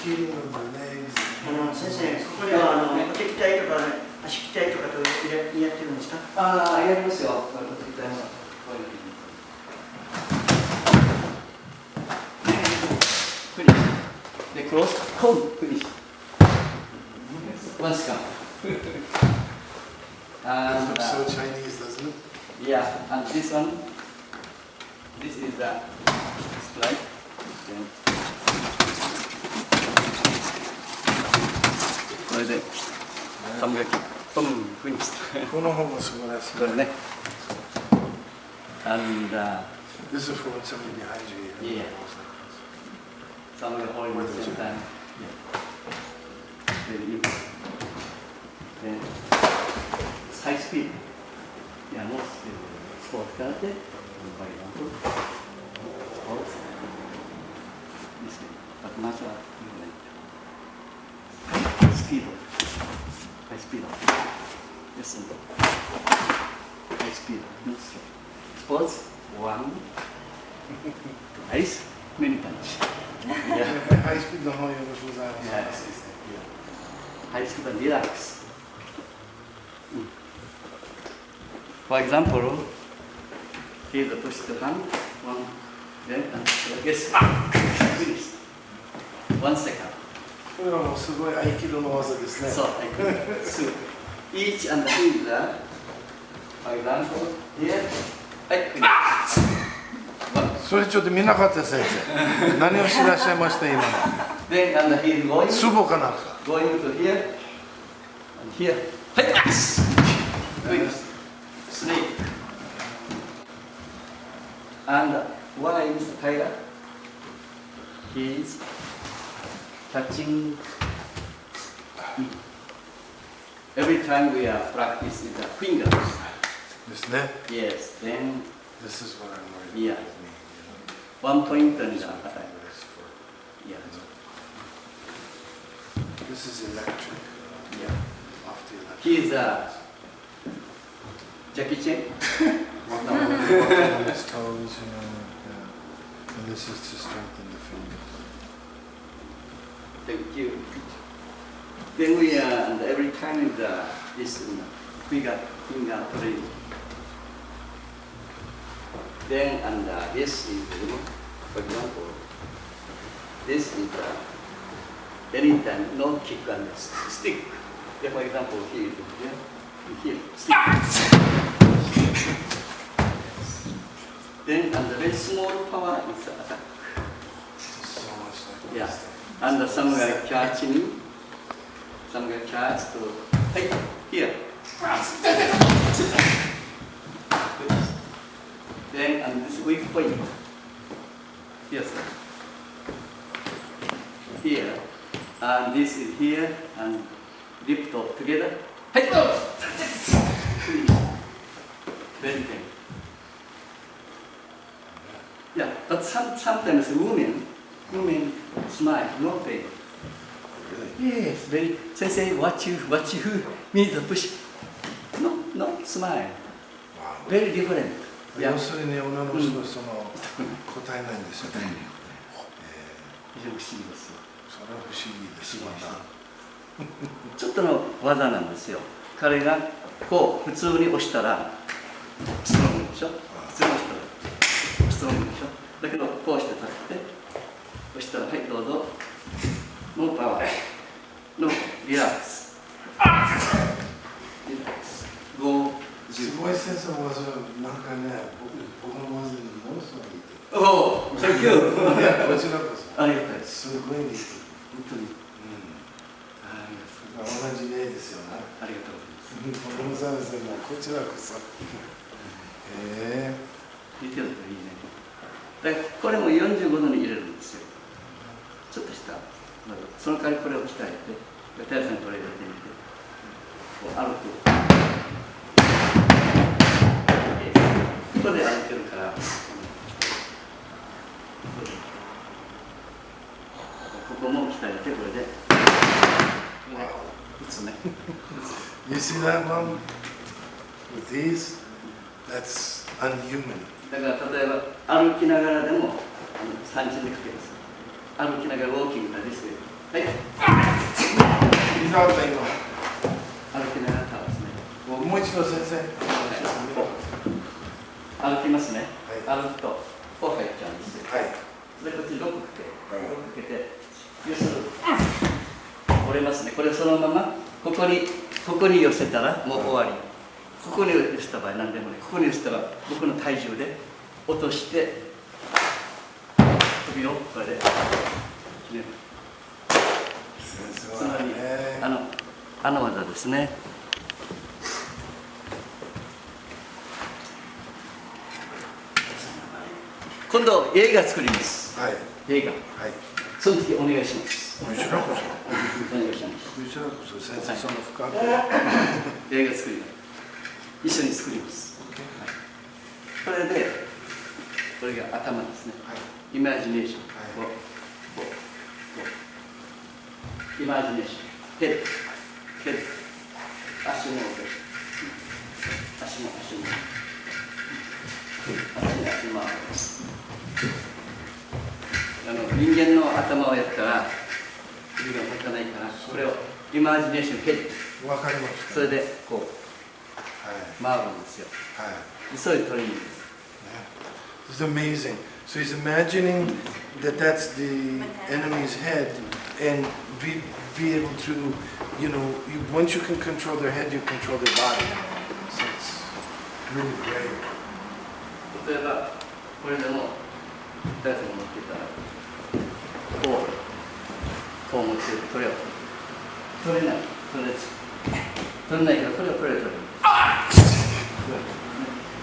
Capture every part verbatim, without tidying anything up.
Reading of the legs. あの先生、ここではあのお手鍛えとか足鍛えとかとややってるんですか？ああ、やりますよ。お手鍛えも。Finish. The close. Come, finish. Yes. One second. And, uh, so Chinese, doesn't it? Yeah, and this one, this is the strike. Then, これで、サムが、うん、フィニッシュ。この方が素晴らしい。これね。And, uh, this is for when somebody behind you. Yeah. Sound recording at the same time. Yeah. Very good. Then, it's high speed. Yeah, no speed. Sports karate, for example. Sports. This way. But martial arts, you like. High speed. High speed. Listen. High speed. No stress. Sports. One. Twice. Many times. Yeah. High speed nan yon jwè sa. Yeah. High speed and relax. Mm. For example, here's the push to hand. One. Then and like this. Ah! Finish. One second. Bueno, se voi aikido no vas a desne. So, aikido. So, each and the finger, for example, here, aikido. One. Sou echo de mina kate se se. Nani o shira shai mashita ina. Then, and the heel going, subo kanaka. Going to here, and here. Hey, yes! Good. Snake. And why Mister Tyler? He is touching. Every time we are practice with the fingers. This left? Yes, then this is what I'm worried, yeah, about with me, you know. One point and, uh, attack. This is for, yeah, you know. This is electric. Yeah. Off the electric. He is a Jackie Chan? Walking on his toes, you know, yeah. And this is to strengthen the fingers. Thank you. Then we, uh, and every time is, uh, this, you know, finger, finger training. Then, and, uh, this is, you know, for example, this is, uh, anytime, no kick and s-, stick. Yeah, for example, here, yeah, here, stick. Then, and the very small power is attack. So much like, yeah. And the samurai catching you. Some get chance to, hey, here. Then, and this weak point. Yes, sir. Here. And this is here. And lift up together. Hey, go! Very good. Yeah, but some, sometimes women, women smile, no pain. Really? Yes, very, say, say, what you, what you, me the push. No, no, smile. Wow. Very different. Yeah. Yo soy ne una no sono kota en la iglesia. Kota en la iglesia. Eh, yo sí, yo sí. Sono usciti da sua. ちょっとの技なんですよ。彼がこう普通に押したらストロングでしょ。普通に押したらストロングでしょ。だけどこうして立って押したら、はい、どうぞ。もうパワー。No, relax. Relax. Go. すごい先生の技なんかね、僕、僕の技にものすごい似てる。 Oh, thank you. いや、こちらこそ。ありがたい。すごい似てる。本当に。うん。ありがとう。同じ例ですよね。ありがとうございます。 僕もそうですよ、もうこちらこそ。 ええ。 似てるといいね。で、これもよんじゅうごどに入れるんですよ。ちょっとした。その代わりこれを鍛えて、平さんにこれ入れてみて。こう歩く。ここで歩いてるから。ここも鍛えて、これで。打つね。 You see that, Mom? With these, that's unhuman. だから例えば、歩きながらでも、あの、三振でかけます。 歩きながら walking ができて、はい。 He's out right now. 歩きながら倒すね。 もう一度、先生。 はい。 歩きますね。 はい。 歩くと、こう入っちゃうんですよ。 はい。 それこっちロックかけ、ロックかけて、要するに、折れますね。これそのまま、ここに、ここに寄せたら、もう終わり。ここに寄せた場合、何でもない。ここに寄せたら、僕の体重で落として、首をこれで、ね。 先生 つまり、はね。 あの、あの技ですね。 今度、映画作ります。 はい。 映画。 はい。 その時お願いします。 こちらこそ。 お願いします。 こちらこそ、先生、その深く。 映画作ります。一緒に作ります。 OK。 これで、これが頭ですね。 はい。 イマジネーション。 はい。 こう、こう、こう。 イマジネーション。 Head. Head. 足も OK。 足も、足も。 足も、足も。 あの、人間の頭をやったら、指が動かないから、これを、イマジネーション、 Head。 わかりました。 それで、こう、はい。 回るんですよ。 はい。 で、そういうトレーニングです。 It's amazing. So he's imagining that that's the enemy's head, and be be able to, you know, you, once you can control their head, you control their body. So it's really great. 例えば、これでも、大体持ってたら、こう、こう持ってる、これを、取れない、取れない、取れないから、これを、これを取る。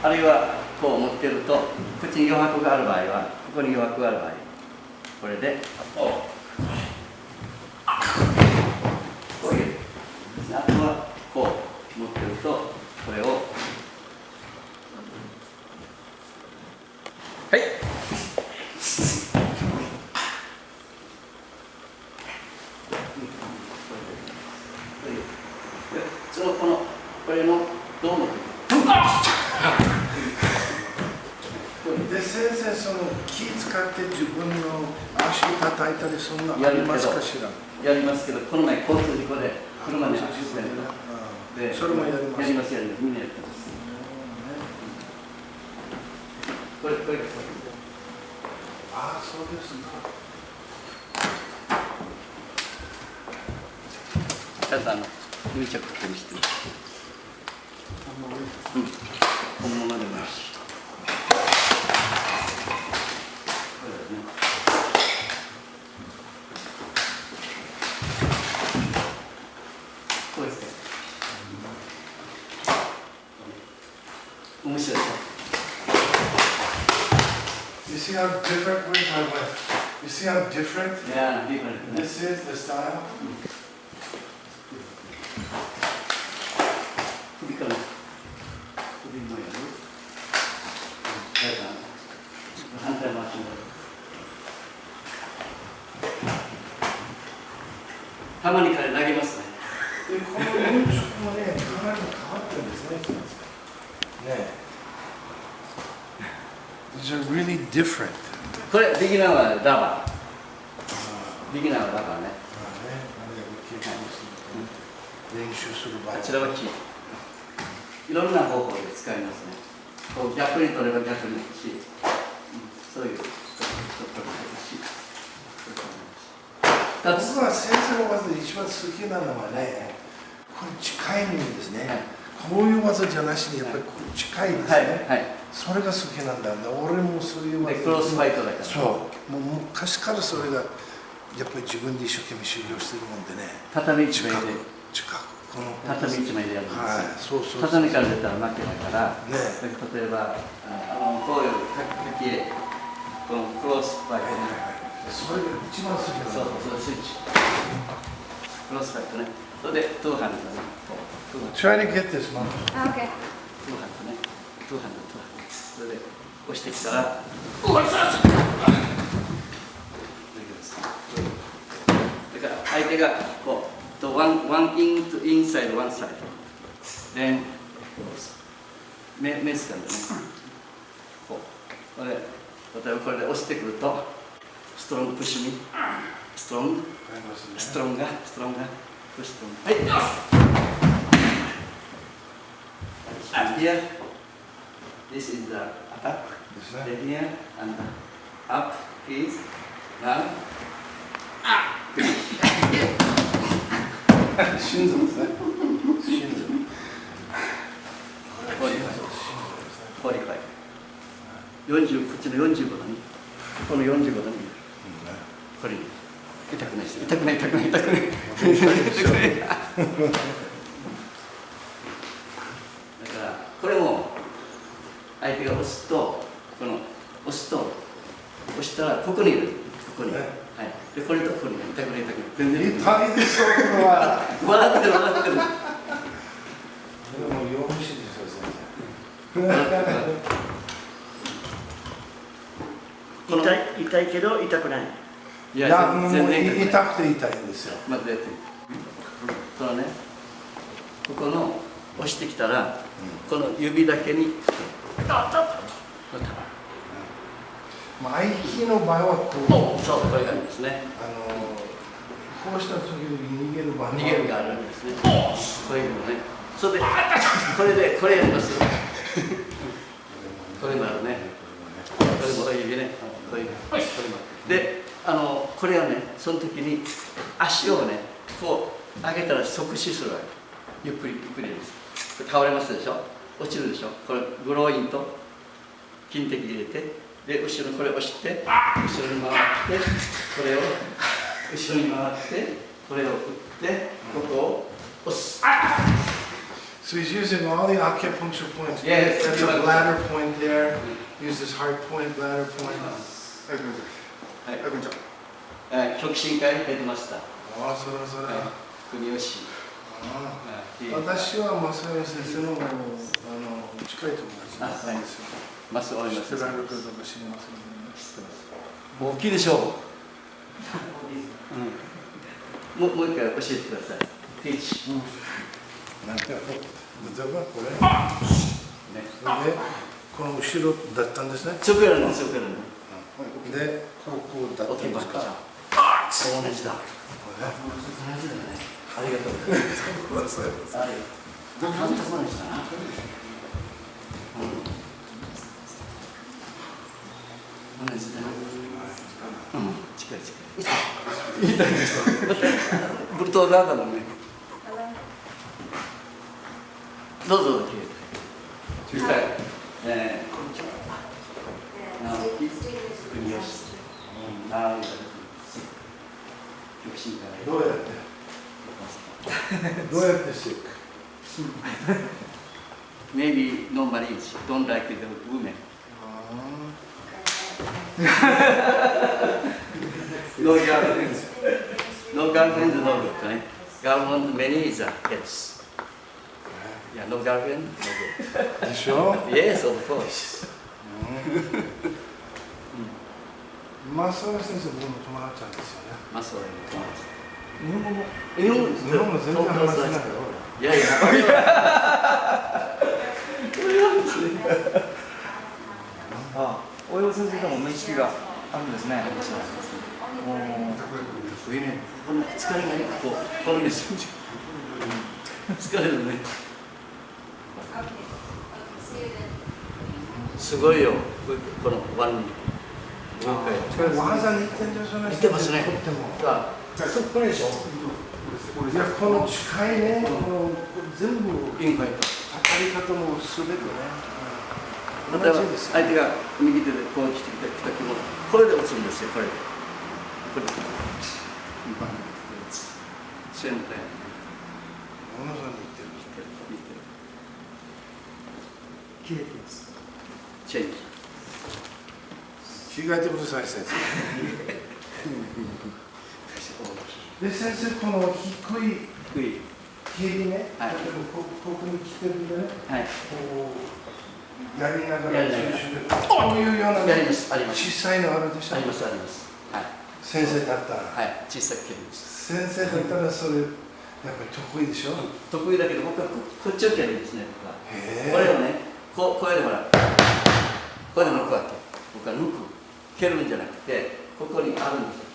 あるいは、こう持ってると、こっちに余白がある場合は、ここに余白がある場合、これで、こう。こういう。あとは、こう持ってると、これを、はい。その、この、これの、どう思ってる？ で、先生、その、気使って自分の足叩いたり、そんなありますかしら？ やりますけど、この前、交通事故で、車にアクシデント。 で、それもやります。 やります、やります。みんなやってます。これ、これ、これ。 ああ、そうですか。 ちゃんとあの、巾着ここにしてます。 あんまり。 うん。このままでもいいし。これだね。 こうですね。面白いでしょ。 You see how different, where's my wife? You see how different いやー、different ね。 this is, the style? 首から。首もやる。うん、だから、反対回しになる。 たまに彼投げますね。 で、このうんちくもね、かなり変わってるんですね、先生。ねえ。These are really different. これ、ビギナーはラバー。ビギナーはラバーね。まあね、あれを結構すると、練習する場合。 あちらは木。いろんな方法で使いますね。こう逆に取れば逆にし、うん、そういう。僕は先生の技で一番好きなのはね、これ近いんですね。こういう技じゃなしに、やっぱりこう近いですね。はい、はい。 それが好きなんだ。俺もそういう技。で、クロスファイトだから。 そう。もう昔からそれが、やっぱり自分で一生懸命修行してるもんでね。 片道一枚で。 近く、近く。この。 片道一枚でやるんですよ。 はい、そうそうそう。 片道から出たら負けだから、ねえ。 例えば、あの、こういう、か、かき、このクロスファイトね。 それが一番好きなんだ。 そうそう、そう、スイッチ。クロスファイトね。それで、トゥーハンドだね。こう、トゥーハンド。 Try to get this, Mom. あ、OK。 トゥーハンドね。トゥーハンド、トゥーハンド。それで、押してきたら、うわっ、そうそう。だから、相手が、こう、と、one, one in to inside, one side. Then, 目、目つかんでね。こう。これ、例えばこれで押してくると、ストロングプッシュに。Strong. Stronger, stronger. Push strong. Hey! And here, this is the attack. Then here and up, please. Now. Ah! Shinzo, sir. Shinzo. Forty-five. Forty-five. Forty-five. Forty-five. Forty-five. これ、痛くないです。痛くない、痛くない、痛くない。痛くない。だから、これも、相手が押すと、この、押すと、押したら、ここに入れる。ここに。はい。で、これとここに。痛くない、痛くない。全然痛くない。痛いでしょ、これは。笑ってる、笑ってる。でも、弱虫でしょ、先生。笑ってる、笑ってる。この痛い、痛いけど、痛くない。いや、いや、全然痛くない。もう、い痛くて痛いんですよ。まずやってみて。このね、ここの、押してきたら、この指だけに、あ、当たった。当たった。まあ、合気の場合はこう、そう、これがありますね。あの、こうした時に逃げる場合もある。逃げるがあるんですね。こういうのね。それで、これで、これやりますよ。これもあるね。これも親指ね。これ、これもある。で、あの、これはね、その時に足をね、こう上げたら即死するわけ。ゆっくり、ゆっくりです。これ倒れますでしょ？落ちるでしょ？これ、グロインと筋的入れて、で、後ろ、これ押して、後ろに回って、これを、後ろに回って、これを振って、ここを押す。So he's using all the acupuncture points. Yes, that's a bladder point there. Use this heart point, bladder point. はい、こんにちは。はい、こんにちは。えー極真会出てました。ああ、それはそれは。はい、国吉。ああ、私は正義先生の、あの、近い友達だったんですよ。マスオイマス。知ってられるかどうか知りませんけどね。知ってます。大きいでしょう。うん。もう、もう一回教えてください。Teach。うん。なんか、例えばこれ。ね。それで、この後ろだったんですね。強くやるの、強くやるの。うん。で、こう、こうだったんですか。OK、バック。同じだ。同じだね。ありがとうございます。ありがとう。同じだな。うん。同じだな。うん、近い近い。痛いです。武道家だもんね。どうぞ、どうぞ。えー、直接国吉。ああ、極真会。どうやって？どうやってしていく？ Maybe normally don't like the women. No girlfriends. No girlfriends, no good, right? Girl want many is a yes. Yeah, no girlfriend, no good. You sure? Yes, of course. マスオ先生、僕の友達なんですよね。マスオの友達。日本語も、日本語、日本語全然話せないから。いやいや。あ、大岩先生とも面識があるんですね。うん。いいね。この疲れがね、こう、このね、疲れるね。すごいよ、このワン、今回。これ技似てるじゃないですか。似てますね。とっても。あ、そっくりでしょ。いや、この近いね、この全部、インファイト。当たり方も全てね。例えば、同じですよ。相手が右手でこう来てきた時も、これで打つんですよ、これで。これで。全然。ものが似てる。似てる。似てる。切れてます。チェンジ。着替えてください、先生。で、先生、この低い、低い。蹴りね、はい。ここ、ここに来てるんでね、はい。こう、やりながら、やりながら。こういうようなね、やります、あります。小さいのあるでしょ？あります、あります。はい。先生だったら。はい、小さく切ります。先生だったらそれ、やっぱり得意でしょ？得意だけど、僕はこ、こっちを切るんですね、僕は。これをね、こう、こうやってほら、こうやってこうやって、僕は抜く。 蹴るんじゃなくて、ここにあるんですよ。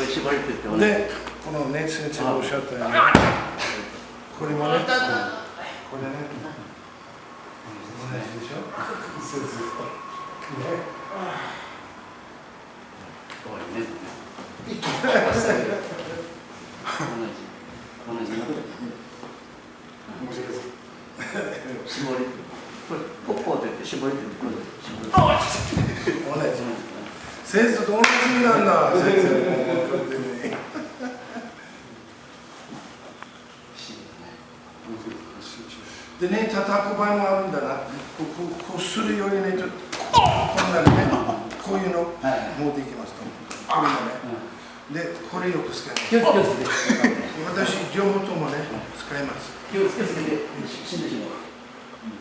これ絞りって言って同じ。で、この熱に強いおっしゃったように、これもね、これね、同じでしょ？そうそう。ね。終わりね。同じ、同じのこと。面白いです。絞り。これ、ここで絞りってこれ絞り。同じ。先生と同じなんだ。先生もこうやってね。でね、叩く場合もあるんだな。こう、こう、こうするよりね、ちょっと、こうなるね。こういうの、はい。持っていきますと。これもね。うん。で、これよく使います。気をつけて。私、両方ともね、使います。気をつけて、死んでしまう。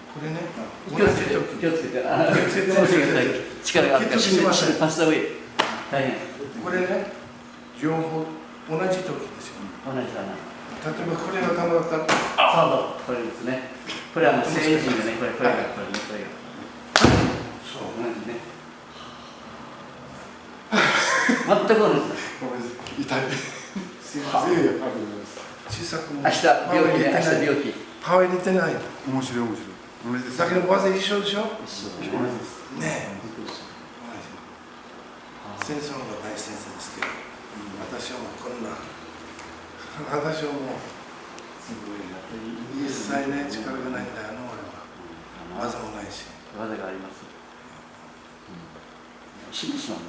これね、同じ時。気をつけて、気をつけて。あ、気をつけて、申し訳ない。力があるから、死んで、死んで、パスアウェイ。大変。これね、情報、同じ時ですよ。同じだな。例えばこれがたまったら、そうそう、これですね。これはもう聖人でね、これ、これが、これね、これが。そう。同じね。全く同じだ。ごめんなさい。痛い。すいません。いやいや、ありがとうございます。小さくも、明日病気ね、明日病気。パワー入れてない。面白い、面白い。同じです。だけど、技一緒でしょ？一緒だね。同じです。ねえ。同じ。先生の方が大先生ですけど、私はもうこんな、私はもう、すごいな。一切ね、力がないんだよな、俺は。技もないし。技があります。うん。死んでしまうの。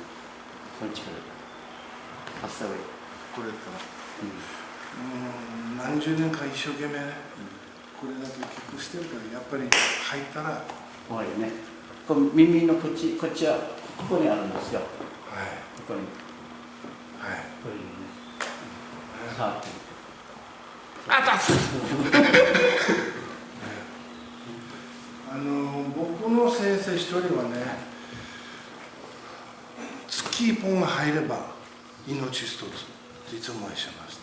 その力で。あっさり。これですかね。うん。うん、何十年か一生懸命ね、これだけ結構してるから、やっぱり入ったら。怖いよね。こう耳のこっち、こっちは、ここにあるんですよ。はい。ここに。はい。ここにね。触ってみて。あたす。あの、僕の先生一人はね、月一本が入れば命一つっていつもおっしゃいました。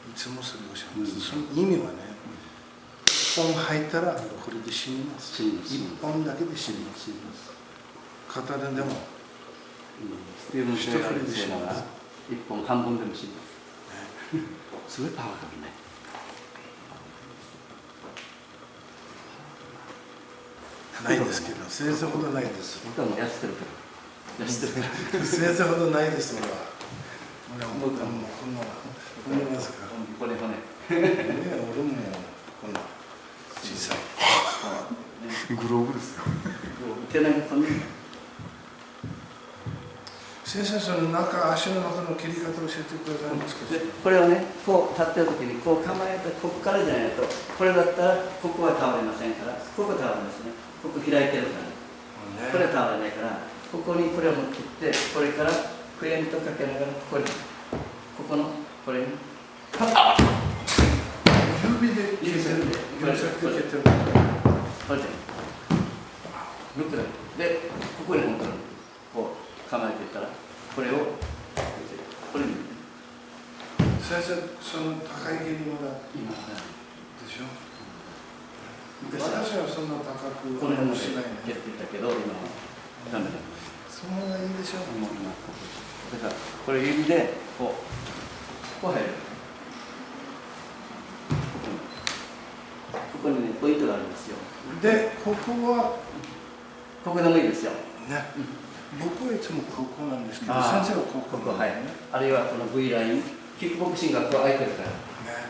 いつもそれをおっしゃいました。その意味はね、一本入ったらこれで死にます。死にます。一本だけで死にます。死にます。片手でも、うん、スティーブン・セガールっていうのが、一本半分でも死にます。ね。すごいパワーだもんね。ないですけど、先生ほどないです。僕はもうやってるから。やってるから。先生ほどないです、俺は。俺はもう、もうこんな、こんなですから。これ、これ。ね、俺もこんな小さい。グローブですよ。手投げ、そんな。先生、その中、足の中の切り方を教えてくださいますか？で、これをね、こう立ってる時に、こう構えて、ここからじゃないと、これだったら、ここは倒れませんから、ここ倒れますね。ここ開いてるから。これ倒れないから、ここにこれを持ってきて、これからクレーンとかけながら、ここに、ここの、これに、指で消せる。指先で消せる。これで、これで。で、ここに持ってる。こう構えていったら、これを、これに。先生、その高い蹴りまだ。今、はい。でしょ？昔は、私はそんな高くこの辺までしないね。蹴ってたけど、今はダメだ。その方がいいでしょ？もう今、ここ。だから、これ指で、こう、こう入る。ここに、ここにね、ポイントがあるんですよ。で、ここは、ここでもいいですよ。ね。僕はいつもここなんですけど、あー、先生はここなんだよね。ここ、はい。あるいはこの V ライン、キックボクシングがこう開いてるから。ね。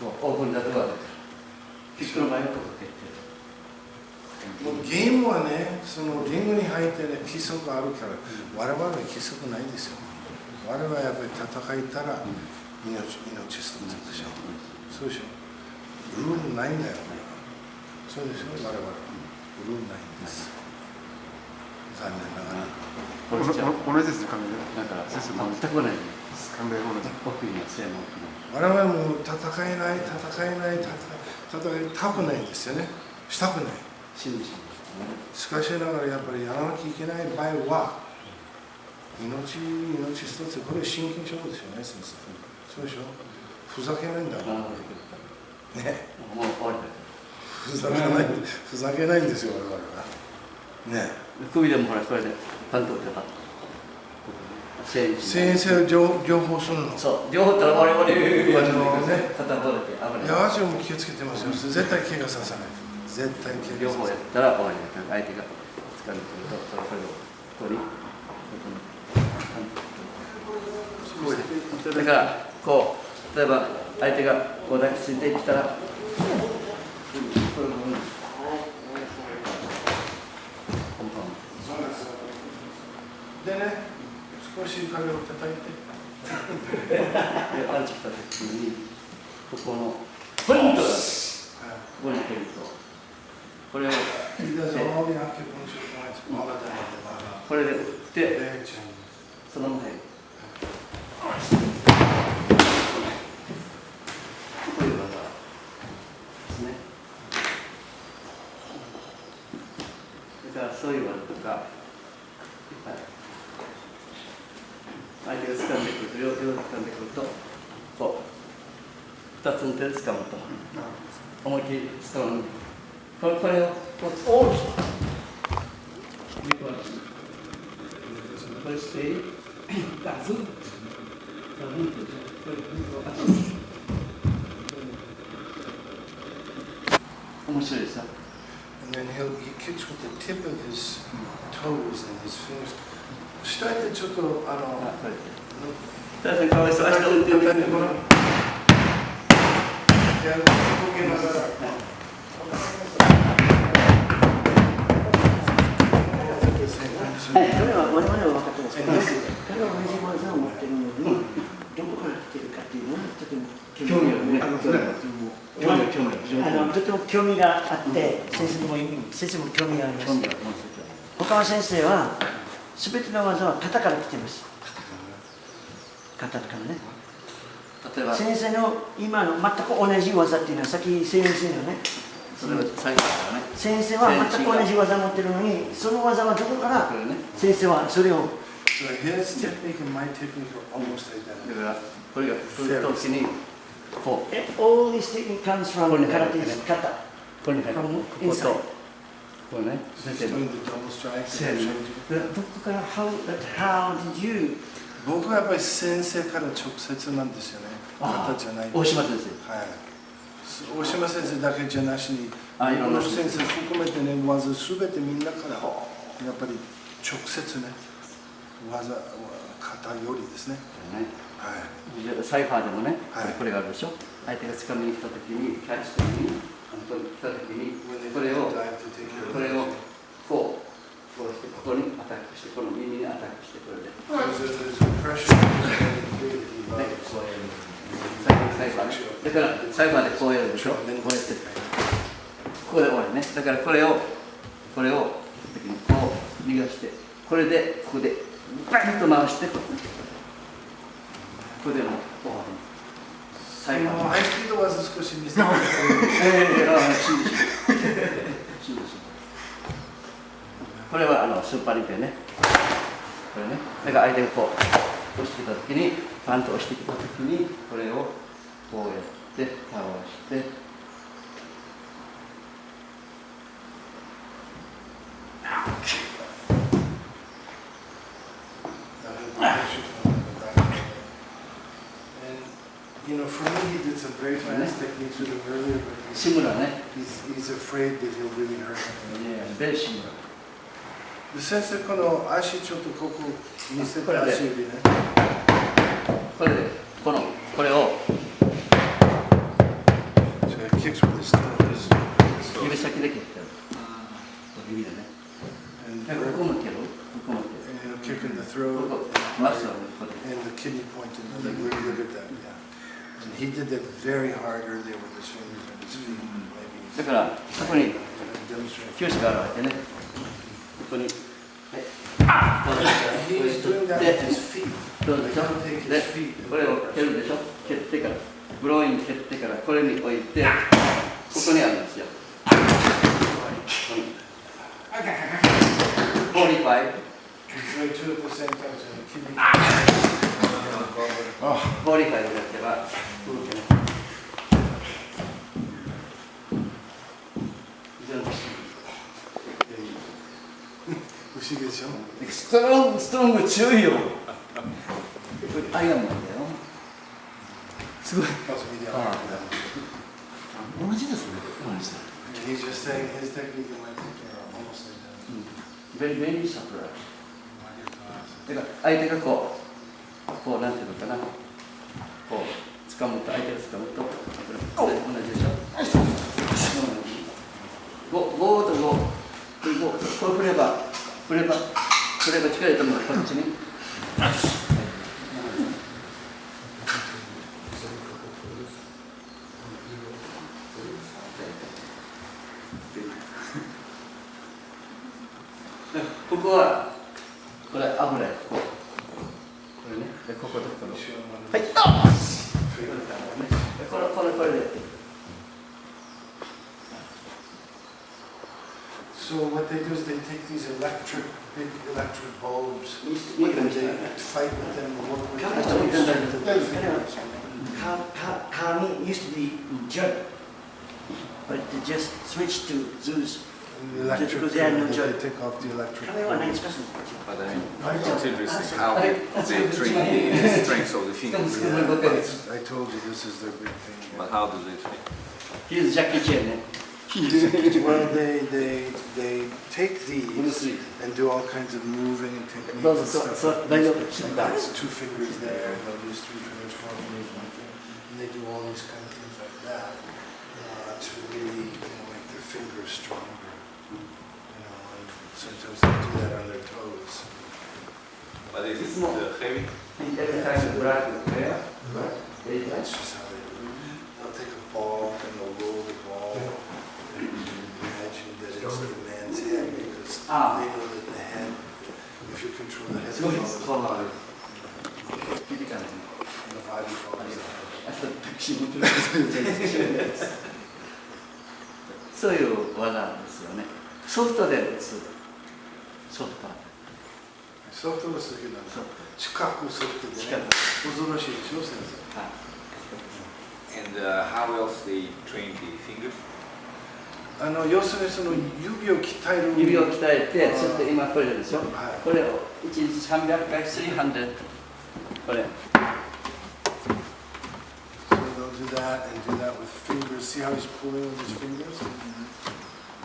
こう、オープンだとは、キックの前にここ入れてる。もう、ゲームはね、そのリングに入ってね、規則があるから、我々は規則ないですよ。我々はやっぱり戦えたら、命、命取ってるでしょ。そうでしょ。ルールないんだよ、これは。そうでしょ、我々。ルールないんです。残念ながら。同じですね、考え。なんか、先生、全く同じ。考え同じ。僕にはそうやな。我々もう戦えない、戦えない、戦えたくないんですよね。したくない。死んでしまう。しかしながらやっぱりやらなきゃいけない場合は、命、命一つ、これ真剣勝負ですよね、先生。そうでしょ？ふざけないんだから。ね。もう終わりだ。ふざけない、ふざけないんですよ、我々は。ね。首でもほら、これで、パンと打てば。先生、情報するの。そう、情報ったら終わり終わり。あのね。肩これて、危ない。いや、私も気をつけてますよ。絶対怪我させない。絶対怪我させない。情報やったら終わりだ。相手が疲れてると、それこれを。ここに。だから、こう、例えば、相手がこう抱きついてきたら、こういうふうに。でね、少し彼を叩いて。で、パンチ来た時に、ここの、ポイントだ。ここにポイント。これを、これで打って、そのまま入る。こういう技ですね。だからそういう技とか、相手がつかんでくると、両手をつかんでくると、こう、二つの手でつかむと。思いっきりつかんで。これ、これを、こう、大きく。これして、ガツンと。ガツンと。これ、面白いでしょ。 And then he'll, he kicks with the tip of his toes and his fingers. 下ってちょっと、あの、たださん、かわいそう。明日打ってみて。で、動けながら。はい、彼は我々は分かってますけど、彼は同じ技を持っているのに、どこから来てるかっていうのは、ちょっと興味があると思う。 興味興味興味あのとても興味があって先生も先生も興味があります他の先生は全ての技は型から来てます型からね例えば先生の今の全く同じ技っていうのはさっき先生のねそれは最後だからね先生は全く同じ技持ってるのにその技はどこから先生はそれを So his technique and my technique are almost identical. だからこれが来る時にこう It always it comes from karate is kata. これね、ここと、これね、先生の。どこから、how, how did you? 僕はやっぱり先生から直接なんですよね。型じゃない。大島先生。はい。教えません、先生だけじゃなしに、あ、いろんな先生。僕の先生含めてね、技すべてみんなから、やっぱり直接ね、技、型よりですね。ね。はい。で、サイファーでもね、はい。これがあるでしょ。相手がつかみに来た時に、キャッチした時に、あの、来た時に、これを、これを、こう、こうして、ここにアタックして、この耳にアタックして、これで。There's a, there's a pressure on the brain. ね、こうやる。最後、最後はね。だから、最後までこうやるでしょ？こうやって。ここで終わりね。だからこれを、これを、時にこう、逃がして、これで、ここで、バンと回して、これでもう終わり。最後。そのハイスピード技少し見せてくれる？ええ、あ、しんどい、しんどい。しんどい、しんどい。これは、あの、スーパーリンペね。これね。だから相手がこう、押してきた時に、バンと押してきた時に、これをこうやって、倒して、And, you know, for me, he did some very fast techniques with him earlier, but he's, he's afraid that he'll really hurt him. Yeah, very similar. で、先生、この足ちょっとここ見せてほしいね。これで、この、これを。So he kicks with his toes. 指先で切ってる。指でね。 And ここも切る。ここも切る。 And kick in the throat. ここ、マッスルをここで。 And the kidney point in the leg. We're good at that, yeah. And he did that very hard earlier with his fingers and his feet. Maybe he's だから、そこに demonstrate. 球種が現れてね。ここに。はい。 He's doing that with his feet. そうでしょ。 Like, he'll take his feet and これを press. 蹴るでしょ。蹴ってから、グロインに蹴ってから、これに置いて、ここにあるんですよ。 Forty-five. He's doing two at the same time, so he can be. あ、 forty-five になってば、 不思議でしょ？ Strong, strong 強いよ。 アイアンマンだよ。 すごい。 Must be the other one. 同じですね。同じだ。 And he's just saying his technique and my technique are almost identical. Very, very surprised. だから相手がこう、こう、なんていうのかな、こう、つかむと、相手がつかむと、同じでしょ。 Go, go と go。 Go。 これ振れば、振れば、振れば力入れてもこっちに。 ここは、これ油や、ここ。これね。で、こことここの。はい、どうも。これ、これ、これで。 So what they do is they take these electric, big electric bulbs, and they fight with them and work with them to strengthen their fingers. Ka-, ka-, kami used to be jerk, but they just switched to Zeus. Electric, they take off the electric. But I mean, I'm interested how they, they train the strengths of the fingers. Yeah, I told you this is their big thing. But how do they train? He's Jackie Chan, eh? Well, they, they, they take these and do all kinds of moving and techniques and stuff like this. Like, there's two fingers there, they'll use three fingers, four fingers, one finger. And they do all these kind of things like that, uh, to really, you know, make their fingers stronger. You know, and sometimes they do that on their toes. But is it, uh, heavy? Every time you break the prayer, that's just how they do it. They'll take a ball and they'll roll the ball and imagine that it's the man's head because they know that the head, if you control the head, it follows the body. And the body follows the head. そういう技ですよね。ソフトで打つ。 ソフト。 ソフトの次なんだ。近く、ソフトでね。近く。恐ろしいでしょ、先生。はい。 And, uh, how else they train the fingers? あの、要するにその指を鍛える。指を鍛えて、そして今これでしょ。はい。これを一日さんびゃくかい、スリーハンドレッド。これ。 So they'll do that and do that with fingers. See how he's pulling with his fingers?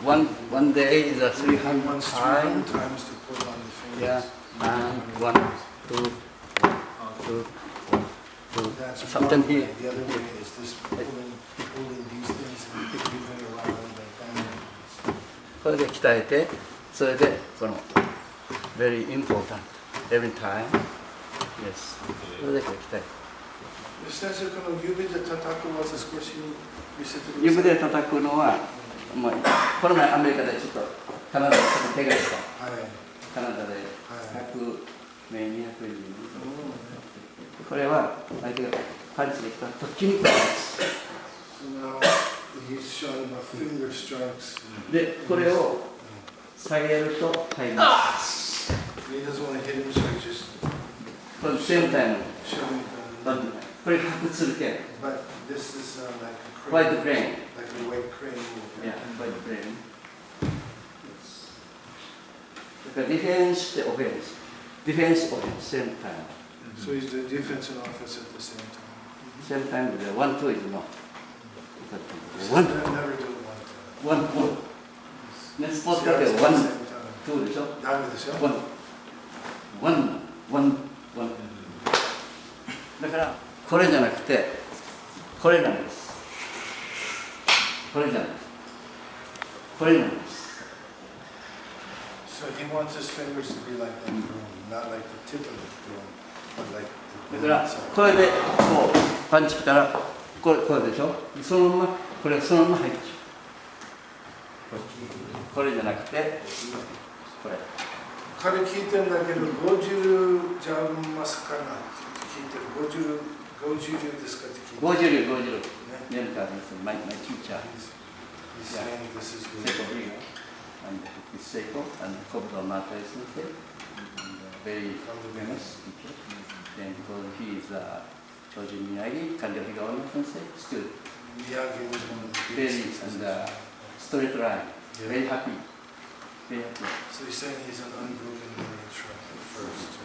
One one day is a He three hundred wants times. three hundred times to pull on the fingers. Yeah, and one, two, two, two. That's Something one way. Here. The other way is this pulling, pulling these things and moving around like that. これで鍛えて、それでこの very important every time. Yes. それでこう鍛えて。 Sensei, この指で叩く技、少し見せてください。指で叩くのは、まあ、この前アメリカでちょっとカナダでちょっと怪我した。はい。カナダではい。百名、二百人。これは相手がパンチできた時にこう So now he's showing my finger strikes. で、これを下げると入ります。 He doesn't want to hit him, so he just このセンターの showing. これ白鶴拳。 But this is uh, like a White crane, brain. Like a white crane movement. Yeah, white brain. だからディフェンスってオフェンス。ディフェンス、オフェンス、セームタイム。 So he's doing defense and offense at the same time. セームタイムで、one two is no. He's One, ne- never doing one. one, one. Next sport だって At the one, same time. two でしょ。 ダメですよ。 One, one, one, one. だから、これじゃなくて、これなんです。これじゃない。これなんです。 So he wants his fingers to be like that broom, not like the tip of the broom, but like the だから、これで、こう、パンチ来たら、これ、これでしょ。そのまま、これそのまま入ってしまう。これじゃなくて、これ。 彼聞いてんだけど、50ちゃいますかなって聞いてる。50、50ですかって聞いてる。 五十流、五十流。 ね。 年間です。My, my teacher. He's saying this is good. Seiko Rio. And it's Seiko and Kobudo Mata is Sensei. And uh, very famous teacher. And because he is uh, Toji Miyagi, Kanjo Higawa no Sensei, still Miyagi was one of the very biggest and uh, storyteller, Yeah. very happy, very happy. So he's saying he's an unbroken lineage from the first.